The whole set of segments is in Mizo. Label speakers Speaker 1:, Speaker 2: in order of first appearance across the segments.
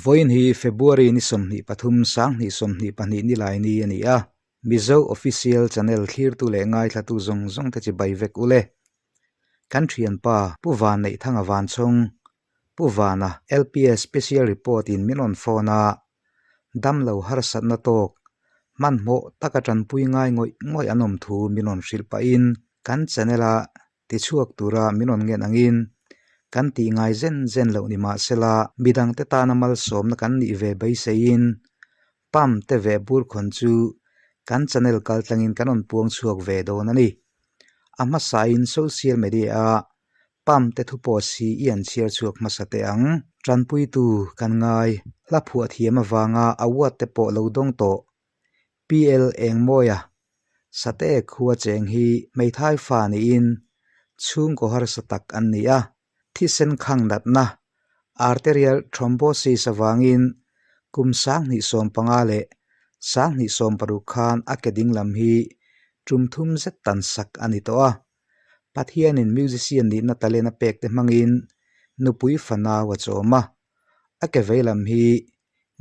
Speaker 1: Vawiin hi February ni 23 2022 nilai ni a ni a, Mizo Official Channel thlirtu leh ngaithlatu zawng zawng te chibai vek u le. Kan thianpa Pu Vanneihthanga Vanchhawng, Pu Vana LPS Special Report in min rawn phone a, damlo harsatna tawk hmanhmawh taka tanpui ngai ngawih ngawih an awm thu min rawn hrilh pahin kan channel a tichhuak tura min rawn ngen angin kan tih ngai zen zen loh ni mahsela midangte tana malsawmna kan nih ve beiseiin pump te veh bur khawn chu kan channel kaltlangin kan rawn puang chhuak ve dawn a ni. A hmasain social media a pump te thu post hi i an chhiar chhuak hmasa teh ang. Tanpuitu kan ngai, hla phuah thiam avanga award te pawh lo dawng tawh PL Engmawia Sate khua cheng hi hmeithai fa niin chhungkaw harsa tak an ni a, thisen khang natna, arterial thrombosis, avangin kum 2015 leh 2016 khan a ke dinglam hi tum thum zet tan sak a ni tawh a. Pathianin musician nihna talent a pek te hmangin nupui fanau a chawm a, a ke veilam hi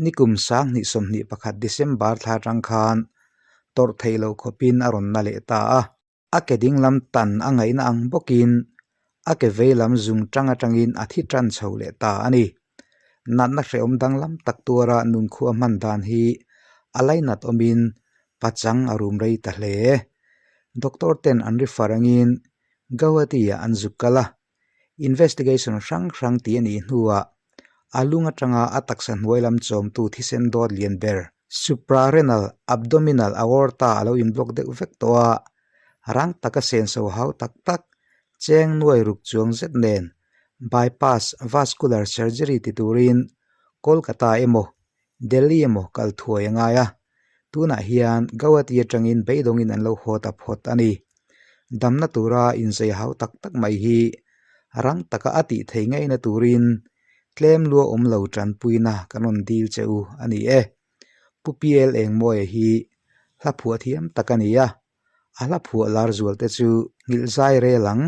Speaker 1: Nikum 2021 December thla atang khan tawrh theih loh khawpin a rawn na leh ta a. A ke dinglam tan a ngaihna ang bawkin a ke veilam zung tang atangin a thi tan chho leh ta a ni. Natna hrehawm danglam tak tuara nunkhua hman dan hi a lainat awmin pachang a rum rei ta hle. Doctor ten an refer angin Guwahati-ah an zuk kal a. Investigation hrang hrang tih a nih hnuah a lung atanga a taksa hnuai lam chawmtu thisen dawt lian ber suprarenal abdominal aorta a lo inblock deuh vek tawh a, rang taka senso hau tak tak cheng nuai ruk chuang zet nen bypass vascular surgery ti turin Kolkata emaw Delhi emaw kal thuai a ngai a, tunah hian Guwahati atangin beidawngin an lo haw ta phawt a ni. Damna tura inzei hau tak tak mai hi rang taka a tih thei ngeina turin tlem lua awm lo tanpuina kan rawn dil che u a ni e. Pu PL Engmawia hi hla phuah thiam tak a ni a, a hla phuah lar zual te chu nghilh zai rel ang,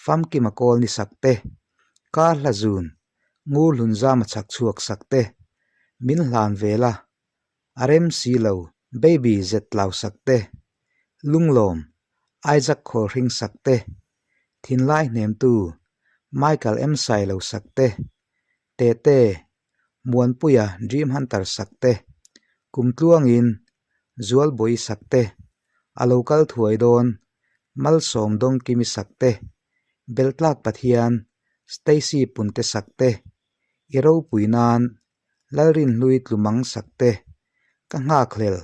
Speaker 1: famkima kawl ni sak te, kar hla zun, Ngur hlunzama chhak chhuak sak te, min hlan ve la, a rem si lo, baby zet tlau sak te, lunglawm, Isaac Khawlhring sak te, thinlai hnemtu, Michael M Sailo sak te, Tete, Muanpuia Dream Hunter sak te, Kumtluangin, Zualbawi sak te, a lo kal thuai dawn, Malsawm Dawngkimi sak te, Beltlak Pathian, Stacy Punte sak te, I ropui nan, Lalrinhlui Tlumang sak te, Ka nghakhlel,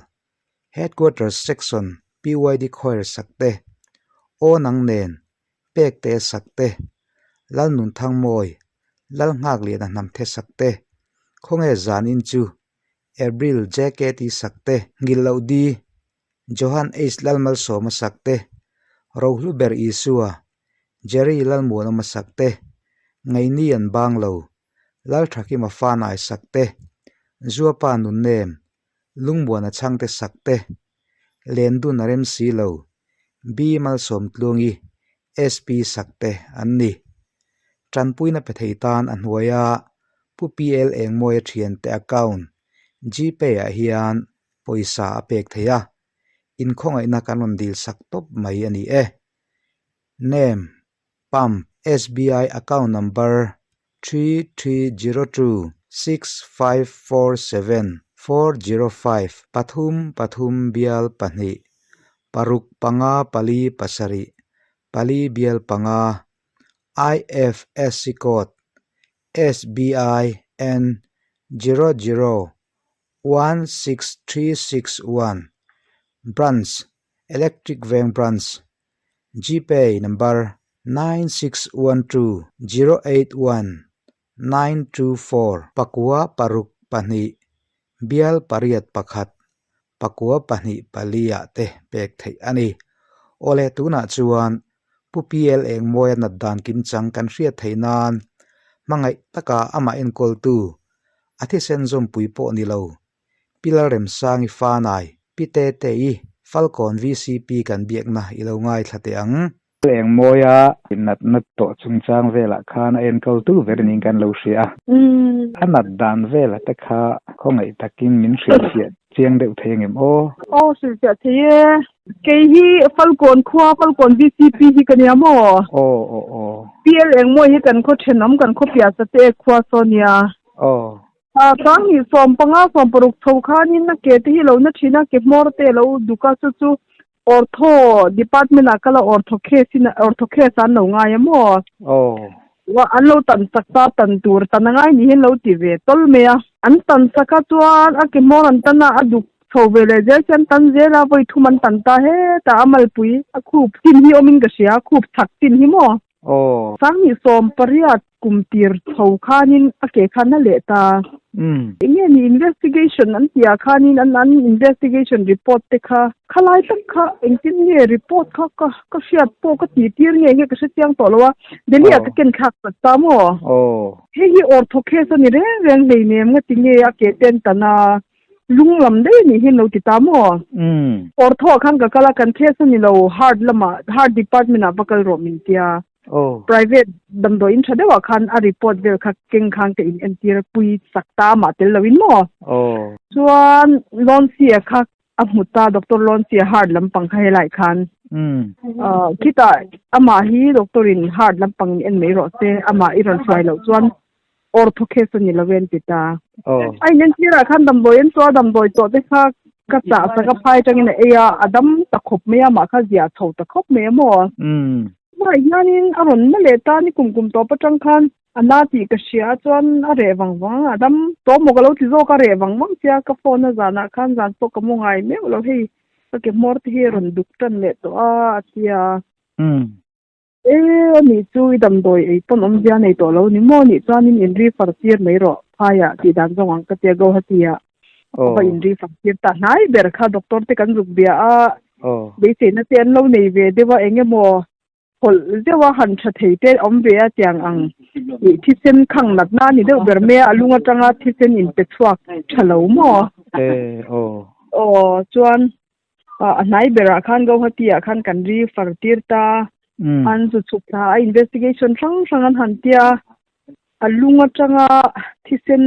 Speaker 1: Headquarters Section PYD Choir sak te, Aw nang nen, Pekte sak te, Lalnunthangmawi, Lalnghakliana Hnamthe sak te, Khawnge zanin chu, April JKT sak te, Nghilh loh di, Johan H Lalmalsawma sak te, Rohlu ber Isua, Jerry Lalmuanawma sak te, Ngaini an bang lo, Lalthakima Fanai sak te, Zuapa Nunnem, Lungmuana Chhangte sak te, Lendun a rem si lo, B Malsawmtluangi, SP sak te an ni. Tanpuina pe thei tan a hnuaia Pu PL Engmawia thiante account Gpay ah hian pawisa a pek thei a, inkhawngaihna kan rawn dil sak tawp mai a ni e. Name, Pump, SBI account number 33026547 405 pathum pathum bial pahnih paruk panga pali pasarih pali bial panga IFSC code SBIN 00 16361 Branch Electric Veng Branch Gpay number 9612081924 Pakua paruk pahnih bial pariat pakhat pakua pahnih pali ah te pek theih a ni. Awle tunah chuan Pu PL Engmawia nat dan kimchang kan hriat theih nan hmangaih taka amah enkawltu a thisen zawmpui pawh ni lo Pi Lalremsangi Fanai, Pi Tetei, Falkawn VCP kan biakna i lo ngaithla teh ang. Engmawia natna tawh chungchang velah khan a enkawltu ber niin kan lo hria a. A nat dan vela te kha khawngaih takin min hrilhfiah chiang deuh thei angem aw?
Speaker 2: Aw hrilhfiah thei e. Kei hi Falkawn khua, Falkawn VCP hi ka nia maw?
Speaker 1: Aw aw aw.
Speaker 2: PL Engmawi hi kan khaw thenawm, kan khaw piah sateh khua saw nia.
Speaker 1: Aw.
Speaker 2: Sanghnih 15 16 chho khanin a ke te hi lo na thin a, ke hmawr te a lo duk a, chu chu Ortho department ah kal a ortho case in ortho case an lo ngai a maw?
Speaker 1: Aw.
Speaker 2: Wa an lo tan sak ta tan tur tan a ngai ni hian lo ti ve tawl mai a. An tan sak a chuan a ke hmawr an tan a a duk chho ve leh zel chian tan zel a vawi thum an tan ta hetah a malpui a khup chin hi awm in ka hria khup chhak chin hi maw?
Speaker 1: Aw.
Speaker 2: Sanghnih 18 kum tir chho khanin a ke khan a leh ta.
Speaker 1: Umm.
Speaker 2: Enge ni investigation an tih ah khanin an an investigation report te kha khalai tak kha engtin nge report kha ka ka hriat pawh ka tih tir nge nge ka hre chiang tawh lo a Delhi ah ka ken thlak tak ta maw?
Speaker 1: Aw.
Speaker 2: Hei hi ortho case a ni reng reng hleinem nga ti nge a ke ten tan a Lung lam daih a nih hian lo ti ta maw?
Speaker 1: Umm.
Speaker 2: Ortho ah khan ka kal a, kan case a ni lo, heart lamah, heart department ah va kal rawh min tia.
Speaker 1: Aw.
Speaker 2: Private damdawiin tha deuh ah khan a report vel kha keng khan ka in entir pui chak ta amah tel lo in maw?
Speaker 1: Aw.
Speaker 2: Chuan Loncy-a kha a hmu ta, Doctor Loncy-a heart lampang kha helai khan.
Speaker 1: Umm.
Speaker 2: Khitah amah hi doctor in heart lampang in en mai rawh se, amah i rawn hruai loh chuan Ortho case a ni lo e an ti ta. A inentir ah khan damdawi an chuah a, damdawi tawh te kha ka chah sak a, phai atangin a ei a, a dam ta khawp mai a, amah kha ziah chho ta khawp mai a maw. Tunah hianin a rawn na leh ta ni kum kum tawp atang khan a na tih ka hria a, chuan a reh vang vang a, a dam tawh maw ka lo ti zawk a, reh vang vang sia ka phone a zanah khan zan pawh ka mu ngai meuh lo hei ka ke hmawr te hi a rawn duk tan leh tawh a, a tia. E, anih chu i damdawi ei pawn awmzia nei tawh lo ni maw? Nih chuanin in ri far tir mai rawh, phaiah tih dan zawng ang ka tia Guwahati-ah a va in ri far tir ta hnai ber kha doctor te kan zuk bia a, beiseina te an lo nei ve deuh a, eng emaw hawlh deuh a han tha thei te awm ve a tiang ang ih thisen khang natna a ni deuh ber mai a, a lung atanga thisen in pe chhuak tha lo maw?
Speaker 1: E, aw.
Speaker 2: Aw, chuan A hnai berah khan Guwahati ah khan kan ri far tir ta. An zu chhuk thla a, investigation hrang hrang an han tia. A lung atanga thisen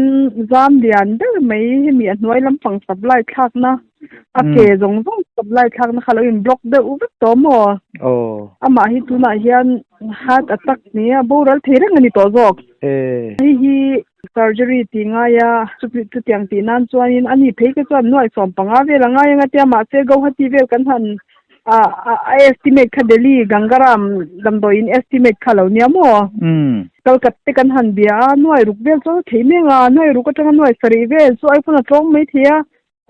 Speaker 2: zam lian ber mai hemi a hnuai lampang supply thlakna, a ke zawng zawng supply thlakna kha lo in block deuh vek tawh maw? Amah hi tunah hian heart attack nia boral thei reng a ni tawh zawk. Hei hi Surgery tih ngai a, chutiang tih nan chuanin a ni phei kha chuan nuai 15 vel a ngai ang a tia mahse Guwahati vel kan han a estimate kha Delhi Gangaram damdawiin estimate kha lo nia maw? Calcutta te kan han bia a, nuai ruk vel chuan a thei mek a, nuai ruk atanga nuai sarih vel chu iPhone a tlawm mai thei a,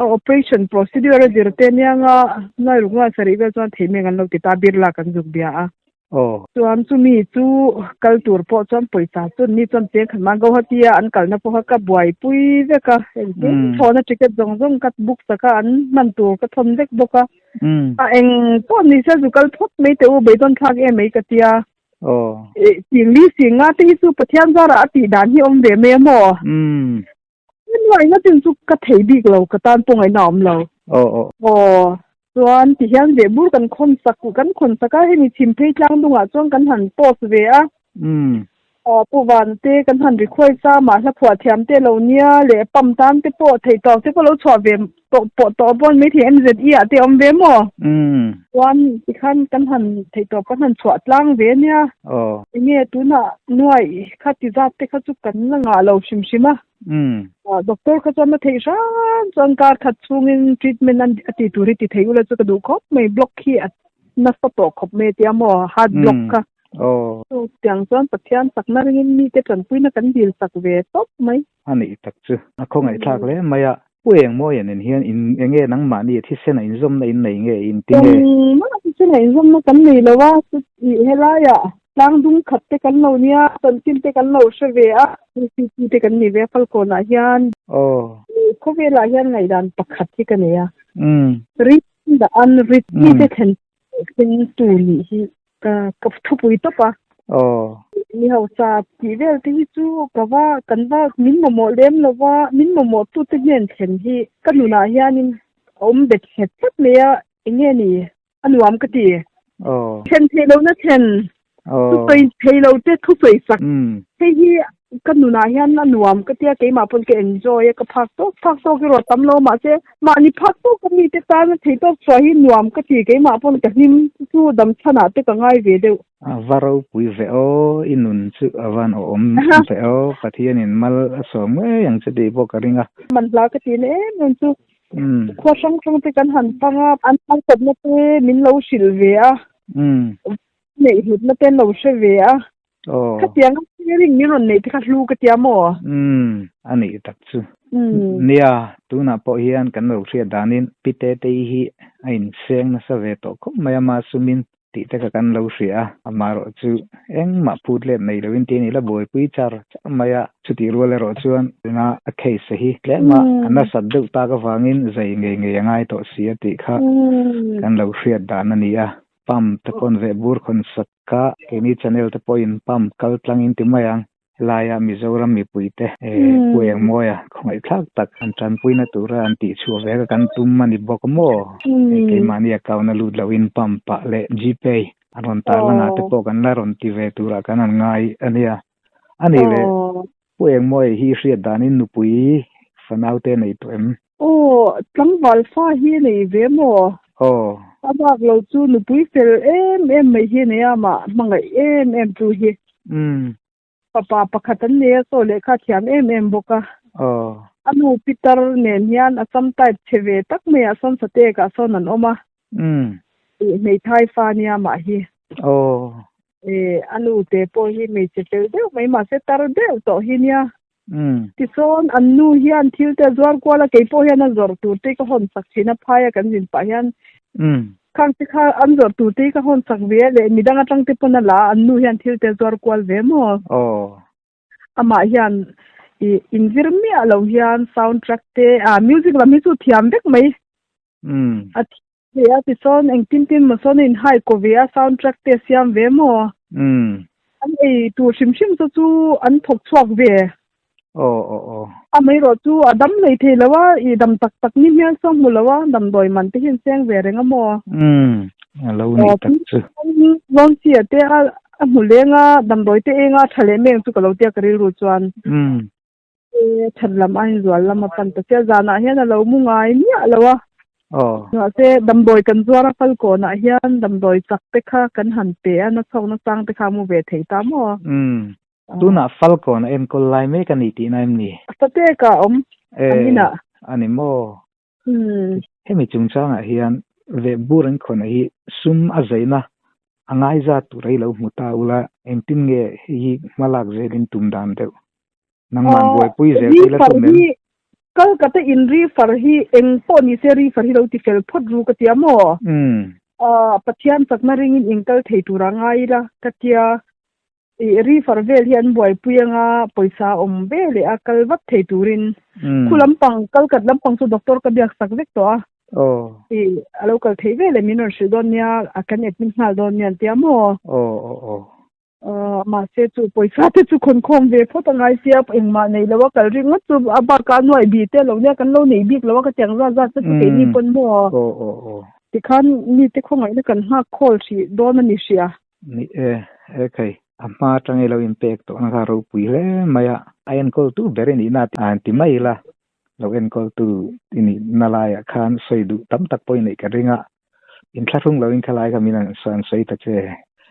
Speaker 2: a operation procedure a zir te ania nga nuai ruk nuai sarih vel chuan thei mek an lo ti ta Birla kan zuk bia a.
Speaker 1: Aw.
Speaker 2: Chuan chumi chu kal tur pawh chuan pawisa chu ni chuan cheng khat mah Guwahati a an kalna pawh kha ka buaipui vek a, engkim thlawhna ticket zawng zawng ka book sak a, an hman tur ka thawn vek bawk a. A eng pawh ni se zu kal phawt mai teh u, beidawn thlak em mai ka tia.
Speaker 1: Aw.
Speaker 2: Singli singa te hi chu Pathian zarah a tih dan hi awm ve mai a maw? Hnuaina chin chu ka thei bik lo, ka tan pawh ngaihna a awm lo.
Speaker 1: Aw aw.
Speaker 2: Aw, chuan tihian ve bur kan khawn sak, kan khawn sak a, hemi chhim phei tlang dungah chuan kan han post ve a.
Speaker 1: Umm.
Speaker 2: Aw, Pu Van te kan han request a, mah hla phuah thiam te lo nia leh pump tan te pawh theih tawk te pawh lo chhuah ve tawh pawh tawh pawn maithei MZE ah te awm ve maw?
Speaker 1: Umm.
Speaker 2: Chuan tikhan kan han theih tawp kan han chhuah tlang ve nia.
Speaker 1: Aw.
Speaker 2: Enge tunah nuai kha ti zat te kha chu kan la ngah lo hrim hrim a.
Speaker 1: Umm.
Speaker 2: Doctor kha chuan a theih hram chuan kar khat chhungin treatment an a tih tur hi ti thei ula chu ka duh khawp mai block hi a nasa tawh khawp mai a tia maw heart block kha.
Speaker 1: Aw.
Speaker 2: Chu tiang chuan Pathian chakna ringin mite tanpuina kan dil chak ve tawp mai.
Speaker 1: A nih tak chu a khawngaihthlak hle mai a. Pu Engmawia nen hian in enge nangmahni thisen a inzawmna in nei nge in ti nge?
Speaker 2: Engmah thisen a inzawmna kan nei lo a, chuti helaiah tlang dum khat te kan lo nia, chanchin te kan lo hre ve a, UCC te kan ni ve a Falkawnah hian.
Speaker 1: Aw.
Speaker 2: Khawvelah hian ngaihdan pakhat hi ka nei a.
Speaker 1: Umm.
Speaker 2: Rit dah an rit mite thlen Thlengtu nih hi ka ka thupui tawp a.
Speaker 1: Aw.
Speaker 2: Mi hausa tih vel te hi chu ka va kan va min mamawh lem lo va, min mamawh tu te hnen thlen hi ka nunah hianin a awm bet nghet tlat mai a, eng nge ni a nuam ka ti. Then theih lohna then, thusawi thei lo te thusawi sak. Hei hi ka nunah hian a nuam ka tia, keimah pawn ka enjoy a, ka phak tawk phak tawk erawh tam lo mahse mahni phak tawk a mite tana thei tawk chhuah hi nuam ka ti, keimah pawn ka hlim chu damchhanah te ka ngai ve deuh.
Speaker 1: A va ropui ve aw, i nun chu a van awm ve aw, Pathianin mal a sawm ngei ang che tih pawh ka ring a.
Speaker 2: Man hla ka ti na em em chu, khua hrang hrang te kan han fang a, an harsatna te min lo hrilh ve a, neih hlutna te an lo hre ve a, khatiang a sharing min rawn neih te kha hlu ka tia maw?
Speaker 1: A nih tak chu. Nia, tunah pawh hian kan lo hriat danin Pi Tetei hi a inseng nasa ve tawh khawp mai a, masumin tih te kha kan lo hria a, amaherawh chu engmah phut let nei loin tih a ni la buaipui char char mai a, chutih rual erawh chuan tuna a case hi tlema a nasat deuh tak avangin zai ngei ngei a ngai tawh si a tih kha kan lo hriat dan a ni a, pump te pawn veh bur khawn sak kha keini channel te pawhin pump kal tlangin ti mai ang. Helaia Mizoram mipuite Pu Engmawia khawngaihthlak tak an tanpuina tura an tihchhuah ve kha kan tum a ni bawk maw? Hei keimahni account a lut lohin pump pah leh Gpay an rawn tarlangah te pawh kan la rawn ti ve turah kan han ngai a nia. A nih leh Pu Engmawia hi hriat danin nupui fanaute nei tawh em?
Speaker 2: Aw, tlangval fa hi a nei ve maw?
Speaker 1: Aw.
Speaker 2: A bak lo chu nupui fel em em mai hi a nei a, amah hmangaih em em tu hi.
Speaker 1: Umm.
Speaker 2: Fapa pakhat an nei a, chaw lehkha a thiam em em bawk a.
Speaker 1: Aw.
Speaker 2: A nu Peter nen hian a sam type chhe ve tak mai ah sawn Satek ah sawn an awm a.
Speaker 1: Umm.
Speaker 2: Ih hmeithai fa nia mah hi.
Speaker 1: Aw.
Speaker 2: Ih a nu te pawh hi hmeichhe fel deuh mai mahse tar deuh tawh hi nia. Tichuan an nu hian thil te a zuar kual a, kei pawh hian a zawrh tur te ka hawn sak thin a, phaia kan zin pah hian khang te kha an zawrh tur te hi ka hawn sak ve a leh midang atang te pawn a la a, an nu hian thil te a zuar kual ve maw? Amah hian ih inzir miah lo hian sound track te, ah music lam hi chu thiam vek mai. A thei a tichuan engtin tin maw sawn a in hai ko ve a sound track te a siam ve maw? An ei tur hrim hrim chu chu an thawk chhuak ve.
Speaker 1: Aw aw aw.
Speaker 2: Amaherawh chu a dam hlei thei lo a, i dam tak tak ni hmel saw hmu lo a, damdawi man te hi an seng ve reng a maw?
Speaker 1: Umm a lo nih tak chu.
Speaker 2: Lawnchia te a a hmu leng a, damdawi te eng a tha leh meng chu ka lo tia ka rilru chuan.
Speaker 1: Umm.
Speaker 2: That lam aiin zual lam a pan ta sia, zanah hian a lo mu ngai miah lo a.
Speaker 1: Aw.
Speaker 2: Mahse, damdawi kan zuar a Falkawnah hian damdawi chak te kha kan han pe a, nachhawkna chang te kha a mu ve thei ta maw?
Speaker 1: Umm. Tunah Falkawn a enkawl lai mek a ni tihna em ni?
Speaker 2: Satek a awm an inah.
Speaker 1: E, a ni maw?
Speaker 2: Umm.
Speaker 1: Hemi chungchangah hian vehbur an khawnah hi sum a zaihna a ngaizat tur a i lo hmu ta ula, engtin nge hei hi hmalak zelin tum dan deuh? Nangman buaipui zel te ila tum em?
Speaker 2: Kalkata in refer hi eng pawh ni se refer hi lo ti fel phawt ru ka tia maw? Pathian chakna ringin in kal thei tura ngai ila ka tia. I refer vel hi an buaipui anga pawisa awm ve leh a kal vat thei turin. Khu lampang kalkat lampang chu doctor ka biak sak vek tawh a. I a lo kal thei ve leh min rawn hrilh dawn nia a kan admit nghal dawn nia an tia maw? Mahse chu pawisa te chu khawnkhawm ve phawt a ngai sia, engmah nei lo a kal ringawt chu a bakah a nuaih bih te lo nia kan lo nei bik lo a ka tiang zat zat te chu keini pawn maw? Tikhan mite khawngaihna kan nghak khawl hrih dawn a ni hria.
Speaker 1: Ni e, e khai, a hma atang i lo inpek tawhna kha ropui hle mai a, a enkawltu ber i nihna a ti mai ila, lo enkawltu i nihna laiah khan sawi duh tam tak pawh i neih ka ring a, Inthlahrung loin khalai kha min an sawi ta che.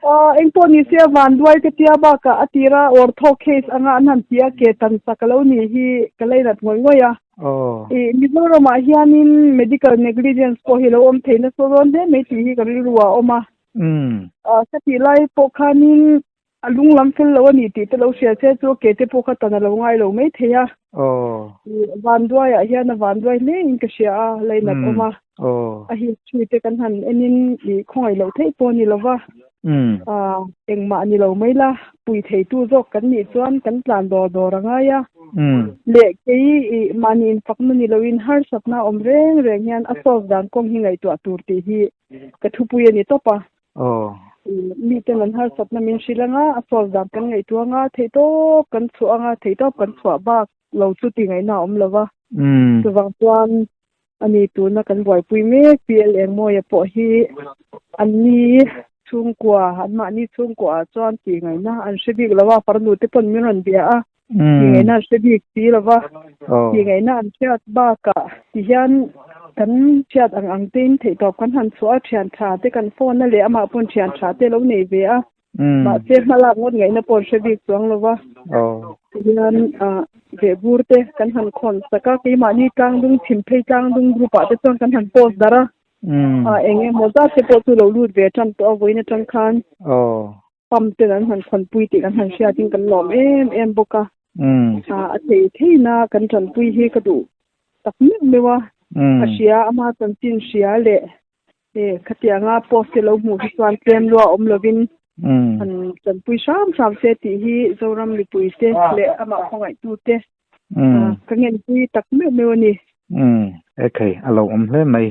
Speaker 2: Aw, engpawh ni se vanduai ka tia bakah a tira ortho case anga an han ti a, ke tan chak a lo nih hi ka leinat ngawih ngawih a.
Speaker 1: Aw.
Speaker 2: I Mizoramah hianin medical negligence pawh hi lo awm thei nasa dawn hle mai tih hi ka rilru ah a awm a.
Speaker 1: Umm.
Speaker 2: Ka tih lai pawh khanin A lung lam fel lo a ni tih te lo hria che chu ke te pawh kha tan a lo ngai lo mai thei a.
Speaker 1: Aw.
Speaker 2: Vanduaiah hian a vanduai hle in ka hria a, lainat awm a.
Speaker 1: Aw.
Speaker 2: A history te kan han en in i khawngaih loh theih pawh a ni lo va.
Speaker 1: Umm.
Speaker 2: Engmah ni lo mai la, pui theitu zawk kan nih chuan kan tlan dawr dawr a ngai a.
Speaker 1: Umm.
Speaker 2: Leh kei i mahni infakna ni loin harsatna awm reng reng hian a solve dan kawng hi ngaihtuah tur tih hi ka thupui a ni tawp a.
Speaker 1: Aw.
Speaker 2: Miten an harsatna min hrilh anga, a solve dan kan ngaihtuah anga, theihtawp kan chhuah anga, theihtawp kan chhuah bak lo chu tih ngaihna a awm lo va. Chuvang chuan ani tuna kan buaipui mek PL Engmawia pawh hi an ni. Chhungkua, anmahni chhungkuaah chuan tih ngaihna an hre bik lo a, farnu te pawn min rawn bia a, tih ngaihna an hre bik si lo va, tih ngaihna an hriat bakah tihian kan hriat ang ang tein theihtawp kan han chhuah a, thian tha te kan phone a leh amah pawn thian tha te lo nei ve a, mahse hmalak ngawt ngaihna pawh an hre bik chuang lo va, tihian vehbur te kan han khawn sak a, keimahni tlangdung chhim phei tlangdung group ah te chuan kan han post darh a. A eng emaw zat te pawh chu lo lut ve tan tawh a vawiin atang khan pump ten an han khawnpui tih kan han hriatin kan lawm em em bawk a. A thei theina kan tanpui hi ka duh tak meuh meuh a. A hria ama chanchin hria leh khatianga post te lo hmuh hi chuan tlem lua awm lovin han tanpui hram hram se tih hi Zoram mipui te leh amah khawngaihtu te Ka ngenpui tak meuh meuh a ni.
Speaker 1: Umm, ekhei, a lo awm hle mai.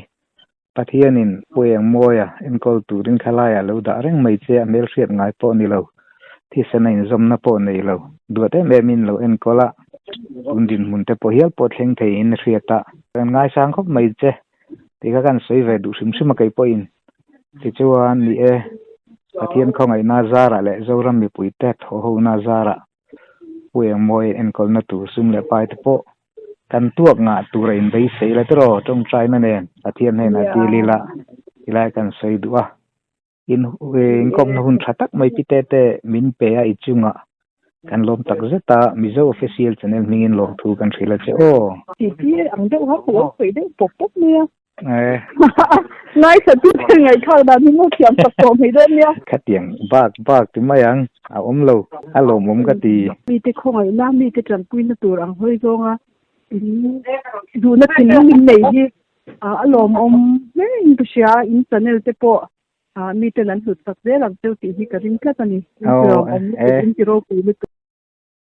Speaker 1: Pathianin Pu Engmawia enkawl turin khalaiah lo dah reng mai che a hmelhriat ngai pawh ni lo, thisena inzawmna pawh nei lo, duat em emin lo enkawl a, tun dinhmun te pawh hial pawh thleng theiin a hriat a. Kan ngaisang khawp mai che, tih kha kan sawi ve duh hrim hrim a kei pawhin. Tichuan, ni e, Pathian khawngaihna zarah leh Zoram mipuite thawhhona zarah Pu Engmawi enkawlna tur sum leh pai te pawh kan tuak ngah tur a inbeisei la tiraw tawngtaina nen Pathian hnenah dil ila tilai kan sawi duh a. In inkawmna hun tha tak mai pi tete min pe a i chungah kan lawm tak zet a Mizo Official Channel hmingin lawmthu kan hrilh a che aw.
Speaker 2: Titi ang deuh ha ka lo sawi deuh pawp pawp mai a. Ngaithla tu te ngaihthlak dan hi maw thiam tak tawh mai dawn nia.
Speaker 1: Khatiang bak bak ti mai ang, a awm lo, a lawmawm ka ti.
Speaker 2: Mite khawngaihna, mite tanpuina tur ang hawi zawnga in duhna thinlung in nei hi a lawmawm hle in ka hria, in channel te pawh miten an hlut chak zel ang cheu tih hi ka ring tlat a ni. In ti lawmawm lutuk, in ti ropui lutuk.